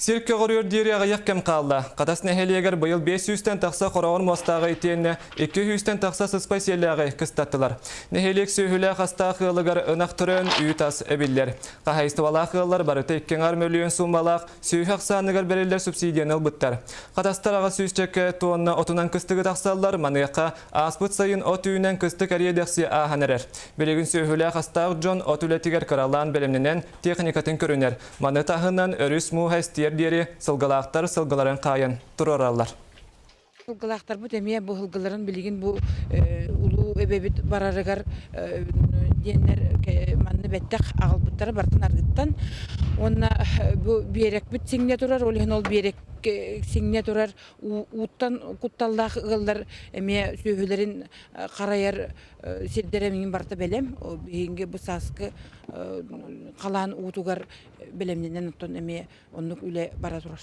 Сир көҕөрүөр диэри аҕыйах кэм хаалла. Хатас нэһилиэгэр быйыл 500-тэн тахса хороҕор муостааҕы итиэннэ 200-тэн тахса сыспай сиэллээҕи кыстаттылар. Нэһилиэк сүөһүлээх астаах ыалыгар ынах төрөөн үүт ас эбиллэр. Хаһаайыстыбалаах ыаллар барыта 2,5 мөлүйүөн суумалаах сүөһү ахсааныгар бэриллэр субсидияны ылбыттар. Хатастар аҕа сүүсчэкэ туонна отунан кыстыгы тахсаллар, маныаха ааспыт сайын от үүнэн кыстык эриэ-дэхси ааһан эрэр. Билигин сүөһүлээх астаах дьон от үлэтигэр кыралаан бэлэмнэнэн техникатын көрүнэр. Маны таһынан өрүс мууһа эстиэр диэри сылгылаахтар сылгыларын хаайан туруораллар. Сылгылаахтарбыт эмиэ бу сылгыларын билигин бу улуу эбэбит барарыгар диэннэр манна бэттэх аҕалбыттара барытын аргыттан уонна бу биэрэкпит сиҥнэ турар, ол иһин ол биэрэк сиҥнэ турар ууттан кутталлаах ыаллар эмиэ сүөһүлэрин харайар сирдэрэ миҥин барыта бэлэм. Биһиги бу сааскы халаан уутугар бэлэмнэнэн оттон эмиэ оннук үлэ бара турар.